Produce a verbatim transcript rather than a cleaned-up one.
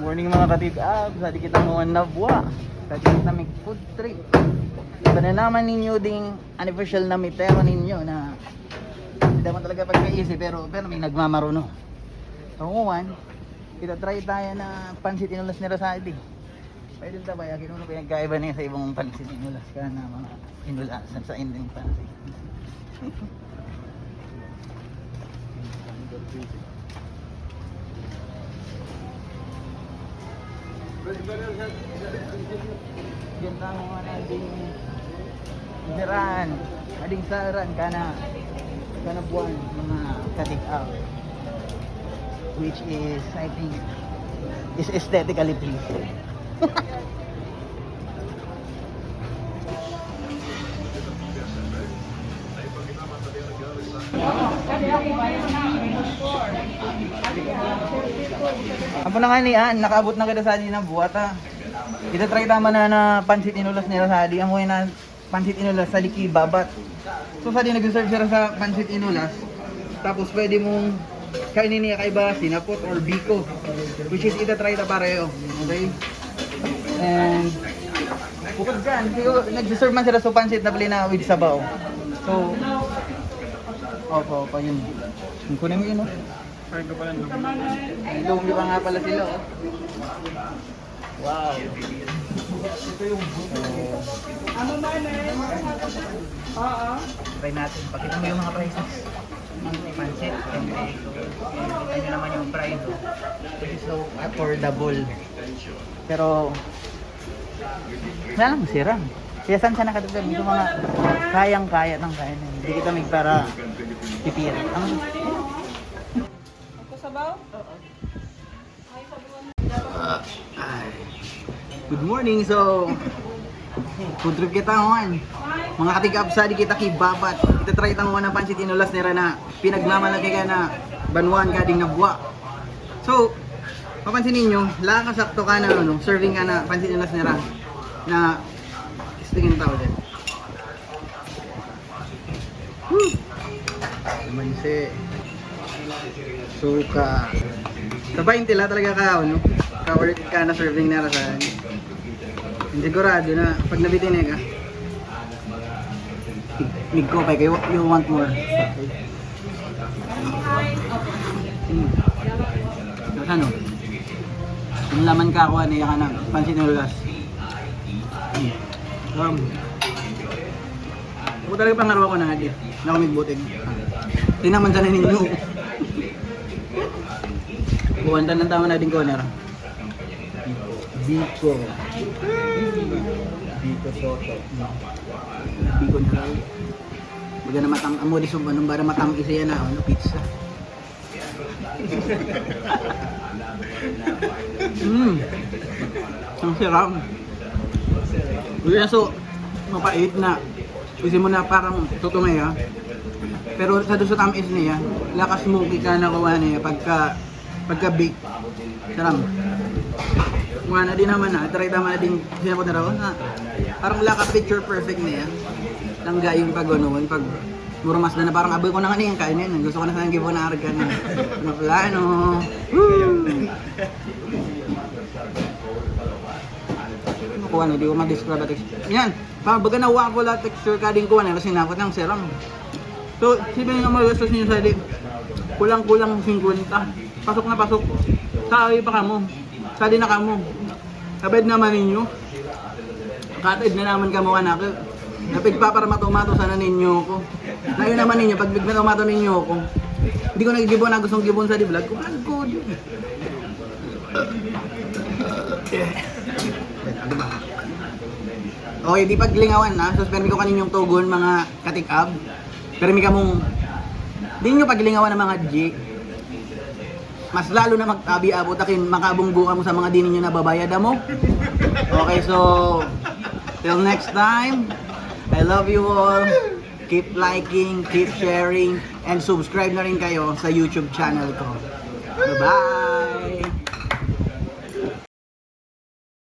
Morning, mga katig-ab, sa di kita mo nabwa. Sa di kita may food trip. Iba na naman ninyo ding unofficial na mitero ninyo na hindi naman talaga pagkaisi, pero, pero may nagmamaruno. So, kuwan, kita try tayo na pansit inulas ni Rosadi. Pwede ta ba, yakin mo na pinagkaiba niya sa ibang pansit inulas ka na mga inulasan sa ending pansit. Ganda mo nga na ding diran, ading saran ka na, ka na buwan, mga katig-ab, which is, I think, is aesthetically pleasing. Apo na nga ni, ah, nakaabot na kita sa di na buhat, ah. Kita try tama na na pansit inulas nila sa di. Amo na pansit inulas sa di kibabat. So, sa di nag-serve sila sa pansit inulas. Tapos pwede mong kainin niya kaiba, sinapot or biko. Which is ita try ta pareho. Okay? And bukod dyan, siguro, nag-serve man sila sa pansit na pili na with sabaw. So, opo, opo, yun. Ang kunin mo yun, oh. Ay, lugi pa nga pala sila, oh. Wow. Ito yung buto. Ano man, eh? Oo. Try natin. Pakita mo yung mga prices. Pansit, twenty-eight. Ito naman yung price, oh. This is so affordable. Pero, wala lang, sira. Kaya saan siya nakatagdag? Yung mga kayang-kaya ng kaya na. Hindi kita magpara pipira. Ang Sabaw? Ah, ay. Good morning. So, food trip kita, Juan. Mga katig-ab, sa di kita kibabat. Kita try tang Juan ang pansit inulas nira na pinagmamalaki ka na banwan ka ding nabwa. So, papansin ninyo, lakasakto ka na, ano, serving ka na pansit inulas nira na istingin tao din. Woo! Mansi. Suka. Sa bayan tila talaga ka, ano, ka-worth ka na serving na rasahan. Sigurado na pag nabitin ka, mig-, migko pa kayo, you want more. Hmm. Ano? Yung laman ka, kuha niya ka na, pansit na lulas. Hmm. Um, Ako talaga pangarwa ko na nga di. Na kami butig. Tinaman sa ninyo. Buwan, tanang tama na din ko, Ner. Biko. Biko Soto. Biko na lang. Baga na matang, amo di sub, anong bara matang isa yan na, ano, pizza. Mm. Ang siram. Kaya so, mapait na. Kasi mo na parang tutumay, ah. Pero sa doon sa tamis niya, lakas mo kita na kuha niya pagka, pagka bake. Siram. Kuha na din naman na. Try tama na din. Siya ko na raw na. Parang laka picture perfect niya. Langga yung pag ano, pag murmas na, na parang aboy ko na nga niyan kainin. Gusto ko na sa gibo na argan. Ano plano? Woo! Nakuha na, di ko ma-describe at ex-, yan. Parang baga na waffle at texture ka din kuha na, kasi nakot ng siram. So, sabi nga mga gastos niyo sa di, kulang-kulang fifty. Pasok na pasok. Sa ay pa kamo. Sa di na kamo. Kabed naman ninyo. Kataid na naman kamo, anak. Napigpaparamato-mato sana ninyo ko. Layo naman ninyo, pag pigmato-mato ninyo ko. Hindi ko nagigibon na gustong gibon sa di vlog ko. Ano ko yun? Okay, di paglingawan na. Suspend ko kaninyong tugon, mga katikab. Pero may kamong, di nyo paglingawan ang mga G. Mas lalo na magtabi, abot akin, makabunggo kamo sa mga di ninyo nababayad, amo. Okay, so, till next time, I love you all. Keep liking, keep sharing, and subscribe na rin kayo sa YouTube channel ko. Bye-bye!